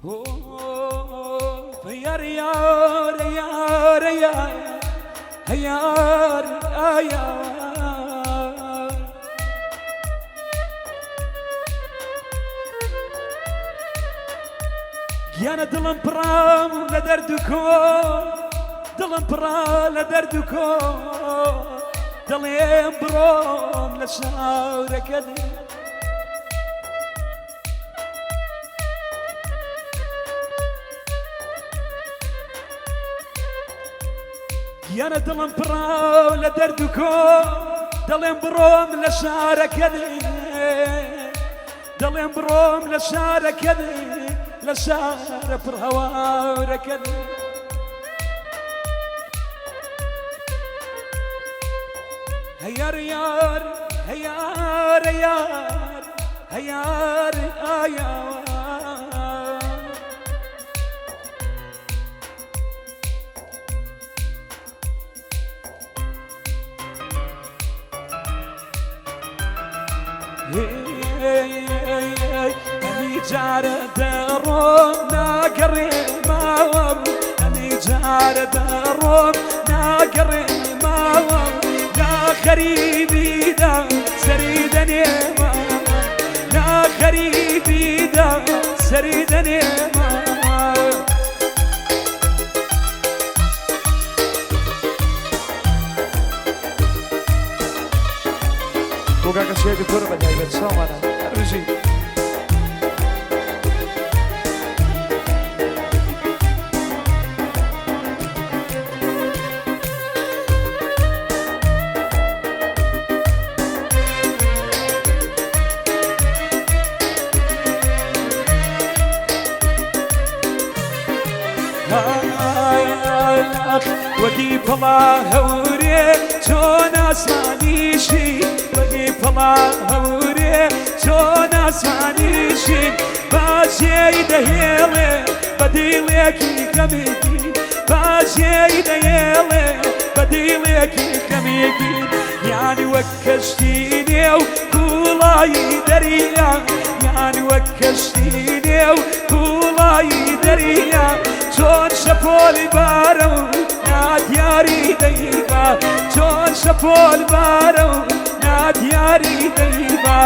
یار یار یار یار یار یار. گیانە دڵم پڕام لە دەرد و کۆ، دڵم پڕا لە دەرد و کۆ، دەڵێم بڕۆم لە شارەکە دێ. گیانە دڵم پڕا لە دەرد و کۆ، دەڵێم بڕۆم لە شارەکە دێ، دەڵێم بڕۆم لە شارەکە دێ، لە شارە پڕ هەوارەکە دێ. هەیار یار هەیار یار هەیار ئایا. ئەمی جارە دەڕۆم ناگەڕێمەوە، ئەمی جارە دەڕۆم ناگەڕێمەوە، نا خەریبیدا سەری دەنێمە، نا خەریبیدا سەری دەنێمە. بۆ کاکە شێ دکتۆرە بە تایبەت ساڵانە هەر بژی. وەکی پڵا هەورێ چۆن ئاسمانیشی، وەکی پڵا هەورێ چۆن ئاسمانیشی، باجێی دەهێڵێ بە دیڵێکی کەمێکی، باجێی دەهێڵێ بە دیڵێکی کەمێکی، یانی وەک کەشتی نێو قوڵایی دەریا، یانی وەک کەشتی نێو قوڵایی دەریا، چۆن شەپۆلی بارە و نادیاری دەیبا، چۆن شەپۆل بارە و نادیاری دەیبا،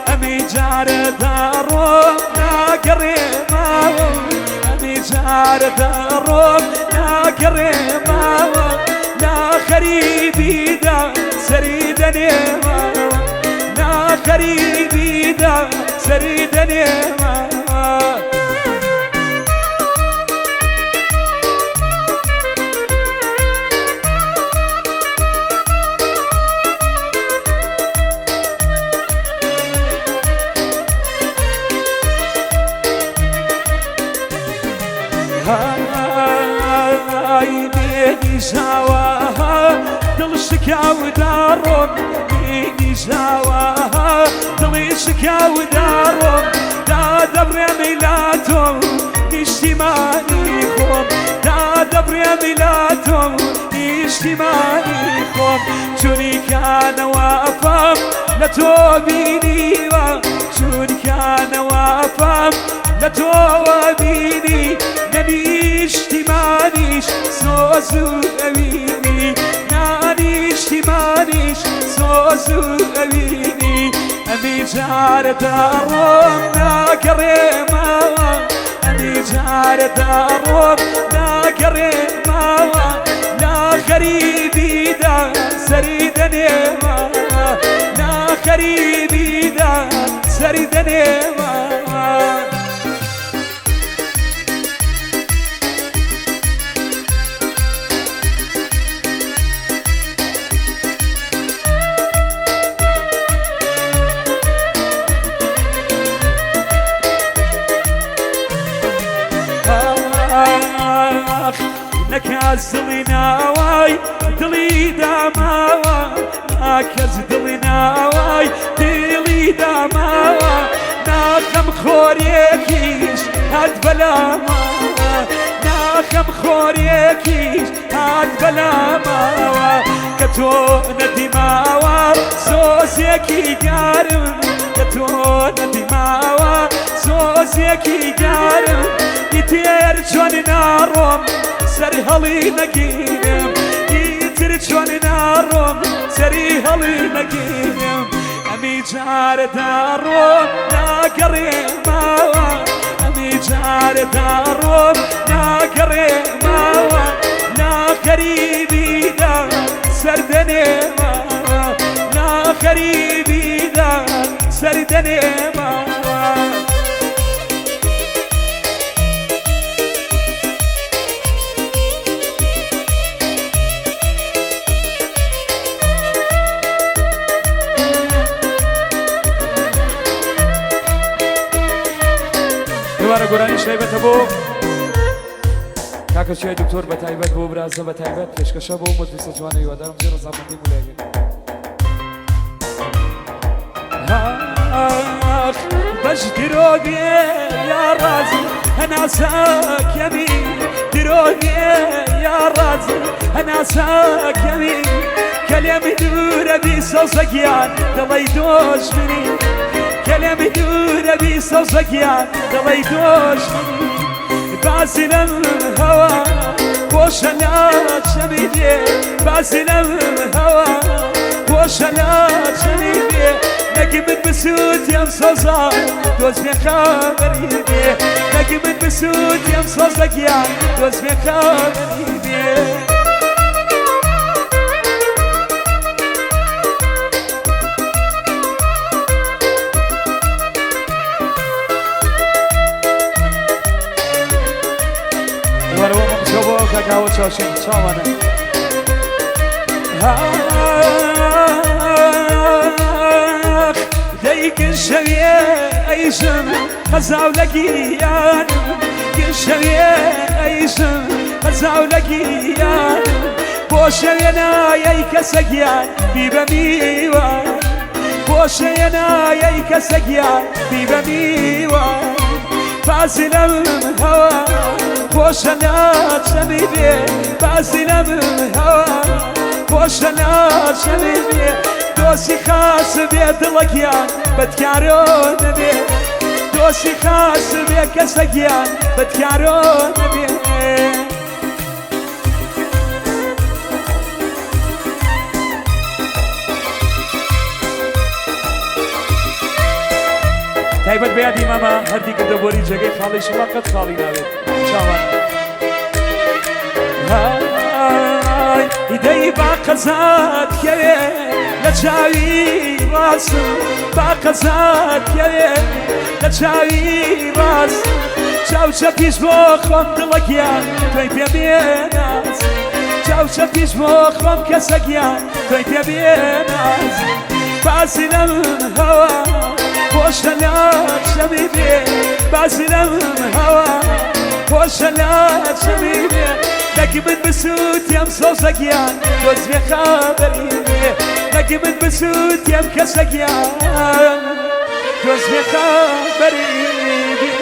ئەمی جارە داڕۆم ناگەڕێماوە، ئەمی جارە دەڕۆم ناگەڕێماوە، ناخەریبیدا سەری دەنێمە، ناخەریبیدا سەری دەنێمە. های بێنی ژاوە دڵ شکا و داڕۆم، بێنی ژاوە دڵی شکا و داڕۆم، دادەبڕێمی لا تۆ نیشتیمانی خۆم، دادەبڕێمی لا تۆ نیشتیمانی خۆم، چونیکانەوە ئەفام لە تۆ بینیوە، چونکانەوە ئەفام لە تۆوە بینی، نەنیشتیمانیش سۆز و ئەوینی، نانیشتیمانیش سۆز و ئەوینی، ئەمی جارە داڕۆم ناگەڕێمەوە، ئەمی جارە داڕۆم ناگەڕێمەوە، نا خەریبیدا سەری دەنێمە، نا خەریبیدا سەری دەنێمە. نەکاس دڵی ناوای دڵی داماوە، ناکەس دڵی ناوای دڵی داماوە، ناخەم خۆرێکیش هات بەلاماوە، ناخەم خۆرێکیش هات بەلاماوە، کە تۆ نەدیماوە سۆزێکی گارم، لە تۆ نەدیماوە سۆزێکی گارم ئیتر چۆن ناڕۆم سەر هەڵی نەگیرم ئیتر چۆن ناڕۆم سەری هەڵی نەگیرم ئەمی جارە داڕۆم ناگەڕێمەوە ئەمی جارە داڕۆم ناگەڕێمەوە ناخەریبیدا سەردەنێمە ناخەریبیدا سەردەنێمە. دووبارە گۆرانی تایبەتە بۆ کاکە چیای دکتۆر بە تایبەت بۆ برازە بە تایبەت پێشکەشە بۆ مەجلیسە جوانە هیوادارم زۆر ڕەزامەندی بوو لای ئاخ بەش درۆ بێ یا ڕاز هەناسە کەمی درۆ بێ یا ڕاز هەناسە کەمی کەلێم دوورە بی سەوزە گیان دەڵێی دۆش منی کەلێم دوورە بی سەوزە گیان دەڵێی دۆش منی باسی لەم هەوا خۆشە ناچەمی دێ باسی لەم هەوا خۆشە ناچەمی دێ نەکی من بسووتیم سۆزا دۆست بێ خەبەری بێ نەکی من بسووتیم سۆزە گیان دۆست بێ خەبەری بێ. دووبارە بۆ مەمچۆ بۆ کاکاوە چاوشین چاوانە. ئاخ دەیکن شەوێ ئەیژم قەزاو لە گیانم شەوێ ئەیژم قەزاو لە گیانم بۆ شەوێ نایەی کەسە گیان بیبە میوان بۆ شەوێ نایەی کەسە گیان بیبە میوان باسی لەم هەوا خۆشە ناچەمی بێ باسی لەم هەوا خۆشە ناچەمی بێ دۆسی خاس بێ دڵە گیان بەدکارۆ نەبێ دۆسی خاس بێ کەسە گیان بەدکارۆ نەبێ. تایبەت بە یادی مامە هەردی کردە بۆری جێگەی خاڵی شڵا قەت خاڵی ناوێت چاوان. های دەی با قەزات کەوێ لە چاوی ڕاستم با قەزات کەوێ لە چاوی ڕاست چاو چەپیش بۆ خۆم دڵە گیان تۆی پێ بێناز چاو چەپیش بۆ خۆم کەسە گیان تۆی پێ بێناز باسی لەم هەوا خۆشە ناچەمی بێ باسی لەم هەوا خۆشە ناچەمی بێ نەکی من بسووتیم سۆزە گیان دۆست بێ خەبەری بێ نەکی من بسووتیم کەسە گیان دۆست بێ خەبەری بێ.